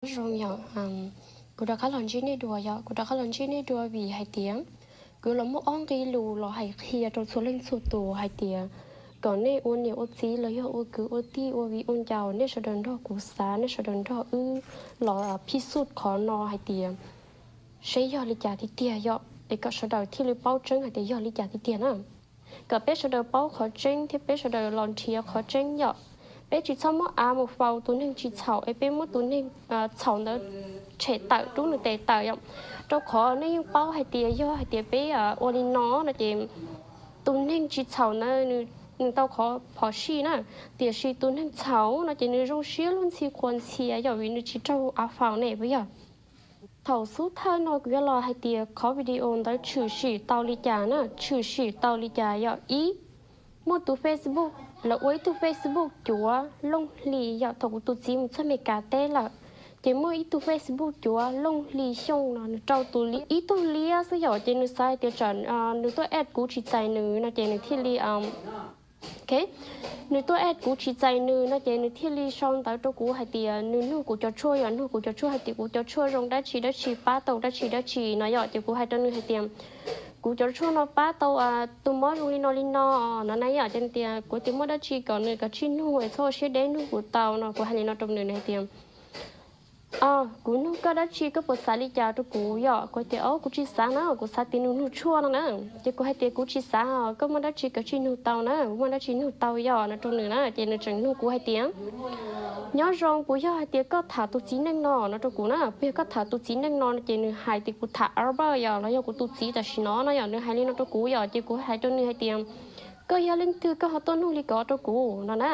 Nyob zoo yom, kuv rov qab los ntsib nej dua yom, kuv rov qab los ntsib nej dua vim hais tias kuv yuav los muaj ob nqe lus los hais qhia rau txhua leej txhua tus hais tias kom nej ua niam ua txiv los yog ua kwv ua tij ua viv ua ncaus, nej sawv daws nrog kuv xav, nej sawv daws nrog wb los phij xuj qhov no hais tias seb yog li cas tiag tiag yom, es kom sawv daws thiaj li paub tseeb hais tias yog li cas tiag tiag na. Kom peb sawv daws paub qhov tseeb thiab peb sawv daws los nrhiav qhov tseeb yom. Peb tsis txhob muab av mus faus tus neeg tsis txhaum es peb muab tus neeg txhaum ntawd tshem tawm, rub nws tes tawm yom. Rau qhov nej yeej paub hais tias yog hais tias peb ua li no no ces tus neeg tsis txhaum ntawd nws tau qhov phom sij na, tiam sis tus neeg txhaum no ces nws zoo siab luag ntxhi qhuas ntxhias yom, vim nws tsis raug av faus ne puas yog? Thaum xub thawj no kuv yuav los hais tias qhov video ntawd tshwm sim tau li cas na, tshwm sim tau li cas yom. Ib, muaj tus Facebook, lawv ua ib tug Facebook cuav Looj Hli yom, thaum kuv tus txiv mus txog Meskas teb lawm, ces muaj ib tug Facebook cuav Looj Hli Xyooj no nws rau tus li ib tug liab xwb yom, ces nws xav hais tias tsam nws tuaj add kuv tsis txais nws no ces nws thiaj li nws tuaj add kuv tsis txais nws no ces nws thiaj li sau ntawv rau kuv hais tias nws nug kuv cov tshuaj yom, nug kuv cov tshuaj hais tias kuv cov tshuaj zoo dab tsi dab tsi, pab tau dab tsi dab tsi no yom. Ces kuv hais rau nws hais tias kuv cov tshuaj no pab tau tus mob zoo li no li no no na yom. Ces tias kuv tias muaj dab tsi kom nws kav tsij nug es txhob ua siab deb, nug kuv tau no. Kuv hais li no rau nws, nws hais tias kuv nug koj dab tsi, koj puas xav li cas rau kuv yom? Kuv tias o, kuv tsis xav na, kuv xav tias nws nug tshuaj no na. Ces kuv hais tias kuv tsis xav os, koj muaj dab tsi kav tsij nug tau na, muaj dab tsi nug tau yom no rau nws na. Ces nws tseem nug kuv hais tias nyob zoo, puas yog hais tias koj tham tus txiv neej no no rau kuv na, puas yog koj tham tus txiv neej no no? Ces nws hais tias kuv tham Albert yom, los yog kuv tus txiv tam sim no no yom, nws hais li no rau kuv yom. Ces kuv hais rau nws hais tias koj yog leej twg koj ho tuaj nug li ko rau kuv no na.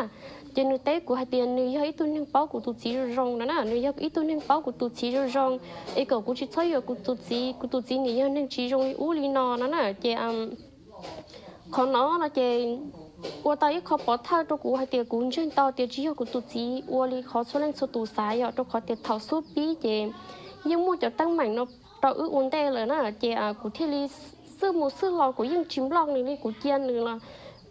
Ces nws teb kuv hais tias nws yog ib tug neeg paub kuv tus txiv zoo zoo no na, nws yog ib tug neeg paub kuv tus txiv zoo zoo, es kom kuv tsis txhob yuav kuv tus txiv, kuv tus txiv nim yog neeg tsis zoo li ub li no no na. Ces qhov no no ces ua tau ib qho pov thawj rau kuv hais tias kuv ntseeg tau tias tsis yog kuv tus txiv ua li qhov txhua leej txhua tus xav yom, rau qhov tias thaum xub pib ces yeej muaj cov teeb meem no rau wb ua ntej lawm na. Ces kuv thiaj li xwb mus xwb los kuv yeej tsis nploj nws li, kuv cia nws los,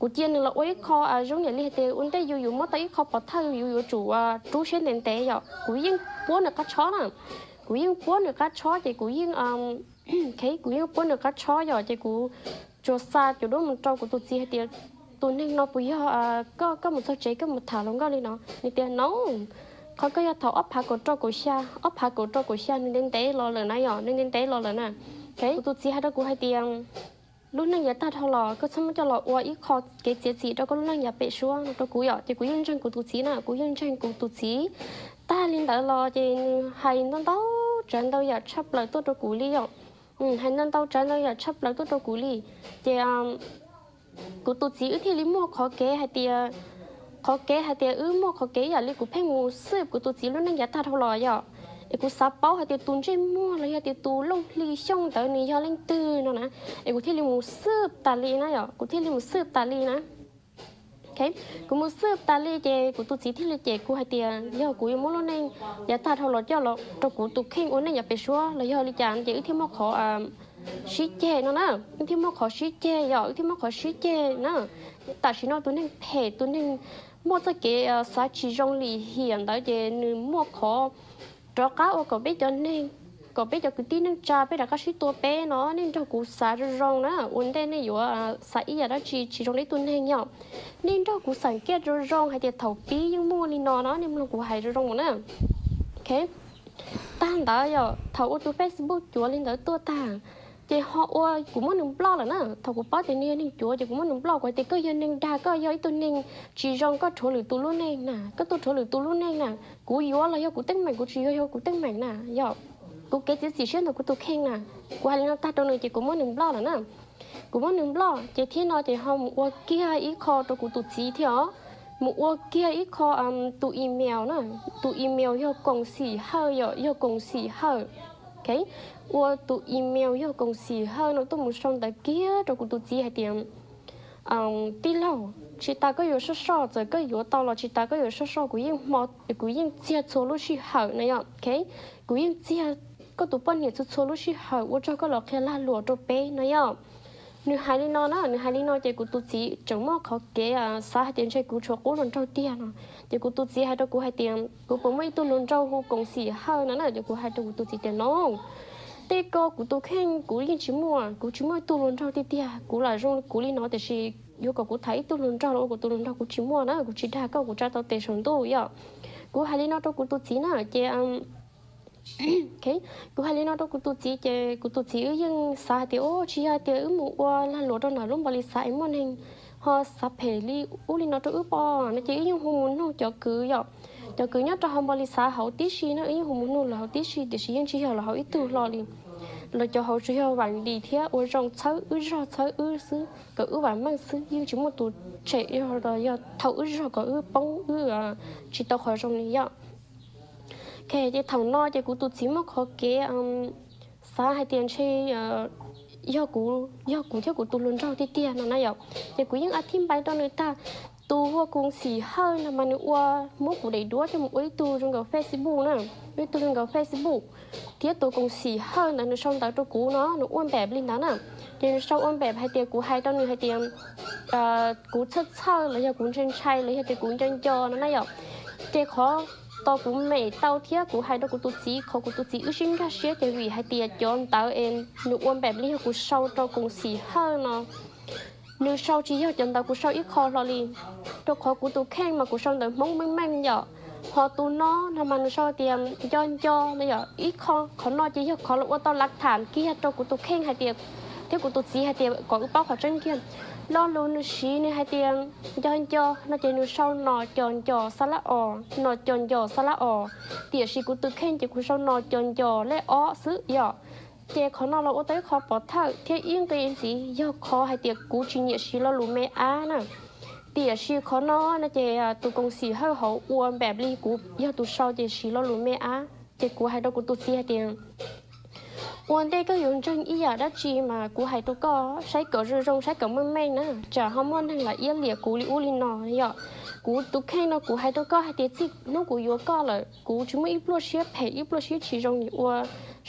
kuv cia nws los ua ib qho zoo yam li hais tias ua ntej yus yuav muab tau ib qho pov thawj yus yuav tsum rub siab ntev ntev yom. Kuv yeej puab nws qab tshob na, kuv yeej puab nws qab tshob ces kuv yeej kuv yeej puab nws qab tshob yom. Ces kuv tsuas xa cov duab mus rau kuv tus txiv hais tias tus neeg no puas yog koj, koj mus txog tsev koj mus tham hluas nkauj li no? Nws tias no, qhov koj yog thaum ob phav kaum rau kaum xya, ob phav kaum rau kaum xya nws ntev ntev los lawm na yom, nws ntev ntev los lawm na. Kuv tus txiv hais rau kuv hais tias lub neej yav tag dhau los koj txhob muab coj los ua ib qho kev txiav txim rau koj lub neej yav pem suab no rau kuv yom. Ces kuv yeej ntseeg kuv tus txiv na, kuv yeej ntseeg kuv tus txiv. Tag li ntawd los ces nws hais ntau ntau tsav ntau yam tshaj plaws tuaj rau kuv li yom. Hais ntau ntau tsav ntau yam tshaj plaws tuaj rau kuv li. Ces kuv tus txiv wb thiaj li muaj qhov kev hais tias, qhov kev hais tias wb muaj qhov kev ib yam li kuv pheej mus xwb kuv tus txiv lub neej yav tag dhau los yom. Es kuv xav paub hais tias tus ntsej muag los yog tias tus Looj Hli Xyooj ntawd nws yog leej twg no na. Es kuv thiaj li mus xwb tas li na yom, kuv thiaj li mus xwb tas li na. Kuv mus xwb tas li ces kuv tus txiv thiaj li cem kuv hais tias yog kuv yuav muab lub neej yav tag dhau los coj los rau kuv tus kheej ua neej yav pem suab los yog li cas no ces wb thiaj muaj qhov sib ceg no na. Wb thiaj muaj qhov sib ceg yom, wb thiaj muaj qhov sib ceg na. Tam sim no tus neeg phem, tus neeg muaj txoj kev xav tsis zoo lim hiam ntawd ces nws muaj qhov rov qab ua kom peb cov neeg, kom peb cov kwv tij neej tsa peb rov qab sib tua peb no. Nej nrog kuv xav zoo zoo na, ua ntej nej yuav xav ib yam dab tsi tsis zoo rau ib tug neeg yom. Nej nrog kuv xam kiaj zoo zoo hais tias thaum pib yeej muaj li no no, nej mloog kuv hais zoo zoo mus na. Tag ntawd yom, thaum ua tus Facebook cuav li ntawd tuaj tag, ces ho ua kuv muab nws nploj lawm na. Thaum kuv paub tias nws yog neeg cuav ces kuv muab nws nploj, kuv hais tias koj yog neeg dag, koj yog ib tug neeg tsis zoo, koj rhuav lwm tus lub neej na, koj tuaj rhuav lwm tus lub neej na. Kuv yuav los yog kuv teeb meem, kuv tsis yuav yog kuv teeb meem na, yog kuv kev txiav txim siab ntawm kuv tus kheej na. Kuv hais li no tag rau nws ces kuv muab nws nploj lawm na. Kuv muab nws nploj ces thiab no ces ho mus ua kiag ib qho rau kuv tus txiv thiab os. Mus ua kiag ib qho tus email na, tus email yog Koom Xim Hawj yom, yog Koom Xim Hawj. Ua tus email yog Koom Xim Hawj no tuaj mus sau ntawv kiag rau kuv tus txiv hais tias tij laug, tsis tas koj yuav soj soj, txawm koj yuav tau los tsis tas koj yuav soj soj, kuv yeej hmo, kuv yeej txiag txhua lub sij hawm na yom. Kuv yeej txiag koj tus poj niam txhua txhua lub sij hawm, ua tsaug koj los qhia lag luam rau peb no yom. Nws hais li no na, nws hais li no ces kuv tus txiv tseem muaj qhov kev xav hais tias ntshe kuv tshuav qub hluas nraug tiag no. Ces kuv tus txiv hais rau kuv hais tias kuv puas muaj ib tug hluas nraug hu Koom Xim Hawj no na, ces kuv hais rau kuv tus txiv tias no, tej ko kuv tus kheej kuv yeej tsis muaj, kuv tsis muaj ib tug hluas nraug tiag tiag, kuv lam zoo kuv li no tiam sis yuav kom kuv tham ib tug hluas nraug los ua kuv tus hluas nraug kuv tsis muaj na, kuv tsis dag koj kuv tsa tau tes saum ntuj yom. Kuv hais li no rau kuv tus txiv na ces kuv hais li no rau kuv tus txiv ces kuv tus txiv wb yeej xav hais tias o tsis yog hais tias wb mus ua lag luam rau ntawm lub npau li xav es muaj neeg ho xav phem li ub li no rau wb pob no ces wb yeej hu mus nug cov kwv yom. Cov kwv nyob rau hauv npau li xav hauv tib si na, wb yeej hu mus nug lawv hauv tib si tiam sis yeej tsis yog los hauv ib tug hlo li. Los cov hauv tsuas yog vam lis thiab ua zoo txhawb wb zog txhawb wb xwb kom wb vam meej xwb, yeej tsis muaj tus tshem yog thauj wb zog kom wb poob wb tsis tau qhov zoo li yom. Ces thaum no ces kuv tus txiv muaj qhov kev xav hais tias ntshe yog kuv, yog kuv thiab kuv tus hluas nraug tiag tiag no na yom. Ces kuv yeej a thib npai rau nws tag. Tus hu ua Koom Xim Hawj no mas nws ua, muab kuv daim duab coj mus ua ib tug zoo nkaus Facebook na, ib tug zoo nkaus Facebook. Thiab tus Koom Xim Hawj ntawd nws sau ntawv rau kuv no nws ua npem li ntawd na. Ces nws sau ua npem hais tias kuv hais rau nws hais tias kuv txhawj txhawj los yog kuv ntshai ntshai los yog tias kuv nco nco no na yom. Ces qhov tau kuv mem tau thiab kuv hais rau kuv tus txiv, qhov kuv tus txiv wb sib nkag siab ces vim hais tias cov ntawv es nws ua npem li yog kuv sau rau Koom Xim Hawj no, nws sau tsis yog cov ntawv kuv sau ib qho hlo li. Rau qhov kuv tus kheej mas kuv sau ntawv Hmoob meej meej yom. Ho tus no no mas nws sau tias nco nco no yom, ib qho qhov no ces yog qhov los ua tau lav tham kiag rau kuv tus kheej hais tias, thiab kuv tus txiv hais tias kom wb paub qhov tseeb kiag. Lo lus nws siv nws hais tias nco nco no ces nws sau no co nco xa lab os, no co nco xa lab os. Tiam sis kuv tus kheej ces kuv sau no co nco lej ob xwb yom. Ces qhov no los ua tau ib qho pov thawj thiab ib nqe ntxiv yog qhov hais tias kuv tsis nyiam siv lo lus me ab na. Tiam sis qhov no no ces tus Koom Xim Hawj hauv ua npem li kuv yog tus sau ces siv lo lus me ab. Ces kuv hais rau kuv tus txiv hais tias ua ntej koj yuav ntseeg ib yam dab tsi mas kuv hais rau koj saib kom zoo zoo, saib kom meej meej na, tsam ho muaj neeg lam iab liam kuv li ub li no yom. Kuv tus kheej no kuv hais rau koj hais tias txij hnub kuv yuav koj lawm kuv tsis muaj ib pluaj siab phem ib pluaj siab tsis zoo li ua,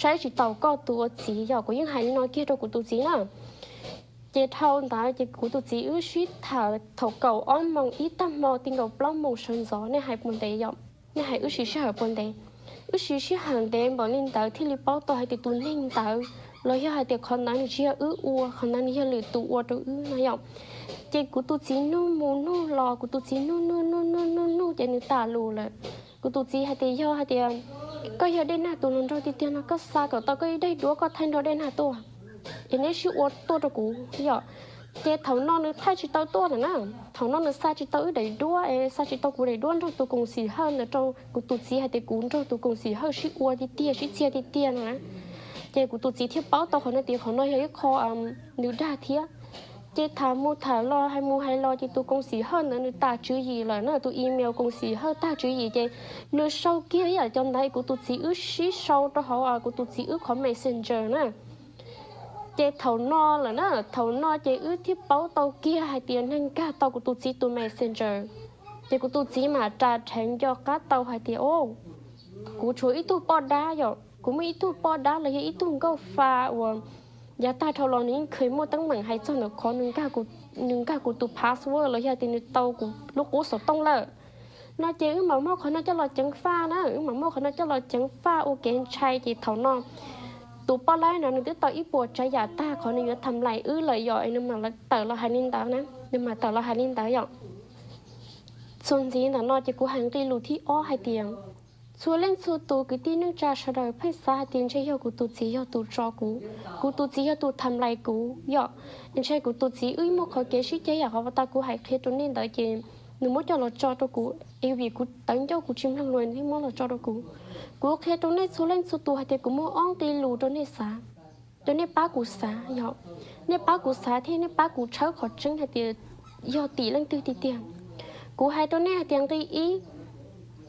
saib tsis taus koj tus ua txiv yom. Kuv yeej hais li no kiag rau kuv tus txiv na. Ces dhau ntawd ces kuv tus txiv wb sib tham thaum kaum ob moos ib tag hmo ti nkaus plaub moos sawv ntxov, nej hais puas ntev yom? Nej hais wb siv sij hawm puas ntev? Wb siv sij hawm ntev npaum li ntawd thiaj li paub tau hais tias tus neeg ntawd los yog hais tias qhov ntawd nws tsis yog wb ua, qhov ntawd nws yog lwm tus ua rau wb no yom. Ces kuv tus txiv nug mus nug los, kuv tus txiv nug nug nug nug nug nug ces nws tas lus lawm. Kuv tus txiv hais tias yog hais tias koj yog Dej Nag tus hluas nraug tiag tiag no koj xa kom tau koj ib daim duab koj thaij nrog Dej Nag tuaj es neb sib ua tuaj rau kuv yom. Ces thaum no nws thaij tsis tau tuaj lawm na. Thaum no nws xa tsis tau wb daim duab es xa tsis tau kuv daim duab nrog tus Koom Xim Hawj ntawd rau kuv tus txiv hais tias kuv nrog tus Koom Xim Hawj sib ua tiag tiag sib txia tiag tiag no na. Ces kuv tus txiv thiaj paub tau qhov no tias qhov no yog ib qho nws dag thiab. Ces tham mus tham los hais mus hais los ces tus Koom Xim Hawj ntawd nws tas tswv yim lawm na, tus email Koom Xim Hawj tag tswv yim ces nws sau kiag ib yam cov ntawd kuv tus txiv wb sib sau rau hauv kuv tus txiv wb qhov Messenger na. Ces thaum no lawm na, thaum no ces wb thiaj paub tau kiag hais tias neeg nkag tau kuv tus txiv tus Messenger. Ces kuv tus txiv mam ras rheev nco qab tau hais tias o, kuv tshuav ib tug poj dab yom, kuv muaj ib tug poj dab los yog ib tug nkauj fa uas yav tag dhau los nws yeej kheev muaj teeb meem hais txog ntawm qhov nws nkag kuv tus password los yog tias nws tau kuv lub qub xov tooj lawm. No ces wb mam muab qhov no coj los ceev faj na, wb mam muab qhov no coj los ceev faj ua kev ntshai ces thaum no tus poj laib no nws twb tau ib puas tsav yam tag qhov nws yuav tham lais wb lawm yom, es nws mam tawm los hais li ntawd na, nws mam tawm los hais li ntawd yom. Txuas ntxiv ntawm no ces kuv hais nqe lus thib ob hais tias txhua leej txhua tus kwv tij neej tsa sawv daws pheej xav hais tias ntshe yog kuv tus txiv yog tus tso kuv, kuv tus txiv yog tus tham lais kuv yom. Ntshe kuv tus txiv wb muaj qhov kev sib ceg yam qhov uas tau kuv hais qhia rau nej ntawd ces nws muab coj los tso rau kuv es vim kuv tawv ncauj kuv tsis mloog lus nws thiaj muab los tso rau kuv. Kuv qhia rau nej txhua leej txhua tus hais tias kuv muaj ob nqe lus rau nej xav, rau nej pab kuv xav yom. Nej pab kuv xav thiab nej pab kuv tshawb qhov tseeb hais tias yog tim leej twg tiag tiag. Kuv hais rau nej hais tias nqe ib,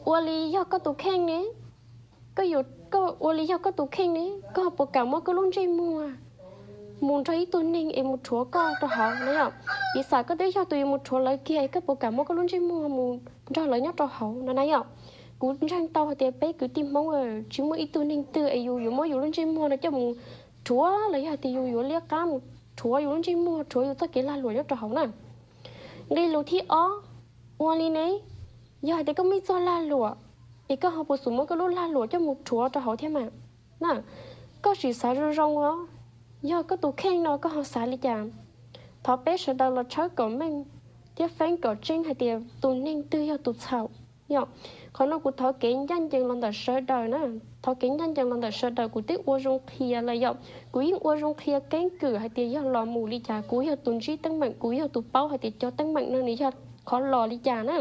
ua li yog koj tus kheej ne, koj yuav, koj ua li yog koj tus kheej ne, koj puas kam muab koj lub ntsej muag mus nrog ib tug neeg es mus rhuav koj rau hauv na yom? Piv xam koj twb yog tus yuav mus rhuav lawv kiag es koj puas kam muab koj lub ntsej muag mus nrog lawv nyob rau hauv no na yom? Kuv ntseeg tau hais tias peb kwv tij Hmoob tsis muaj ib tug neeg twg es yus yuav muab yus lub ntsej muag no coj mus rhuav los yog tias yus yuav liab qab mus rhuav yus lub ntsej muag, rhuav yus txoj kev lag luam nyob rau hauv na. Nqe lus thib ob, ua li ne, yog hais tias koj muaj ib txoj lag luam, es koj ho puas xum muab koj lub lag luam coj mus rhuav rau hauv thiab mas na? Koj sim xav zoo zoo os, yog koj tus kheej no koj ho xav li cas? Thov peb sawv daws los tshawb kom meej thiab feeb kom tseeb hais tias tus neeg twg yog tus txhaum. Yog, qhov no kuv thov kev ncaj ncees los ntawm sawv daws na, thov kev ncaj ncees los ntawm sawv daws, kuv twb ua zoo qhia lawm yom, kuv yeej ua zoo qhia keeb kwm hais tias yog los mus li cas, kuv yog tus ntsib teeb meem, kuv yog tus paub hais tias cov teeb meem no nws yog qhov los li cas na.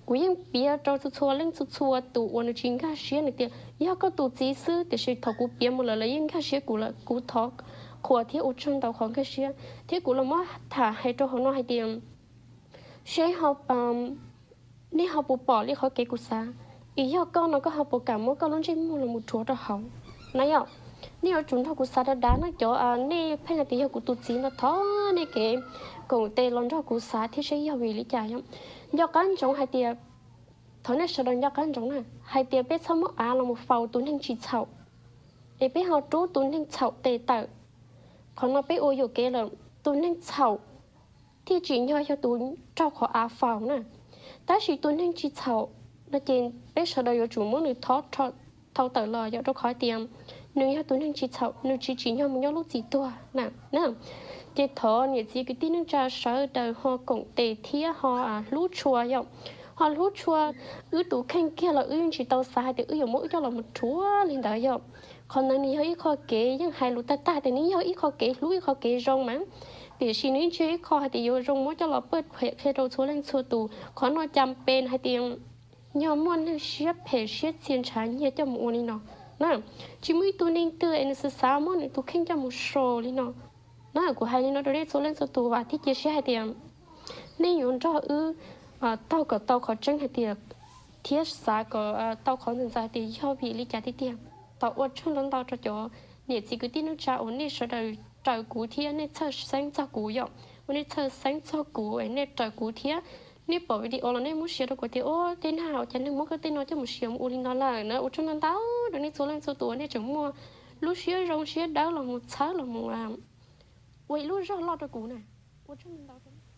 Kuv yeej piav rau txhua txhua leej txhua txhua tus uas nws tsis nkag siab nws tias yog koj tus txiv xwb, tiam sis thaum kuv piav mus lawm lawv yeej nkag siab kuv lawm, kuv thov qhuas thiab ua tsaug ntau qhov nkag siab. Thiab kuv los muab tham hais rau hauv no hais tias seb nej ho puas pom li qhov kev kuv xav, es yog koj no koj ho puas kam muab koj lub ntsej muag los mus rhuav rau hauv na yom? Nej yuav tsum nrog kuv xav dav dav no, cov nej pheej hais tias yog kuv tus txiv no, thov nej kev koom tes los nrog kuv xav thiab seb yog vim li cas yom. Nco qab ntsoov hais tias, thov nej sawv daws nco qab ntsoov na, hais tias peb txhob muab av los mus faus tus neeg tsis txhaum, es peb ho rub tus neeg txhaum tes tawm. Qhov no peb ua yuam kev lawm, tus neeg txhaum thiaj tsim nyog yog tus raug qhov av faus na. Tab sis tus neeg tsis txhaum no ces peb sawv daws yuav tsum muab nws thov thau tawm los yom, rau qhov tias nws yog tus neeg tsis txhaum, nws tsis tsim nyog mus nyob lub txim tuag na. Ces thov niam txiv kwv tij neej tsa sawv daws ho koom tes thiab ho hlub tshua yom, ho hlub tshua. Wb tus kheej kiag los wb yeej tsis tau xav hais tias wb yuav muab wb coj los mus rhuav li ntawd yom. Qhov ntawd nws yog ib qho kev, yeej hais lus tag tag tias nws yog ib qho kev hlub, ib qho kev zoo mas, tiam sis nws yeej tsis yog ib qho hais tias yuav zoo muab coj los paj phem qhia rau txhua leej txhua tus. Qhov no cas pes hais tias yog muaj neeg siab phem siab txia ntshav nyiag coj mus ua li no na. Tsis muaj ib tug neeg twg es nws xav xav muab nws tus kheej coj mus sau li no na. Kuv hais li no rau nej txhua leej txhua tus, vam thiab cia siab hais tias nej yuav nrog wb taug kom tau qhov tseeb hais tias, thiab xav kom tau qhov ntxaws ntxaws hais tias yog vim li cas tiag tiag. Thov ua tsaug ntau ntau rau cov niam txiv kwv tij neej tsa uas nej sawv daws raws kuv thiab nej txhawj xeeb txog kuv yom, uas nej txhawj xeeb txog kuv, nej raws kuv thiab nej pom video los nej muab share rau kuv tias, o, tej nag ua cas neeg muab koj tej no coj mus share mus ua li no lawm na. Ua tsaug ntau ntau rau nej txhua leej txhua tus uas nej tseem muaj lub siab zoo siab dawb los mus txhawb los mus ua ib lub zog loj rau kuv na. Ua tsaug ntau ntau.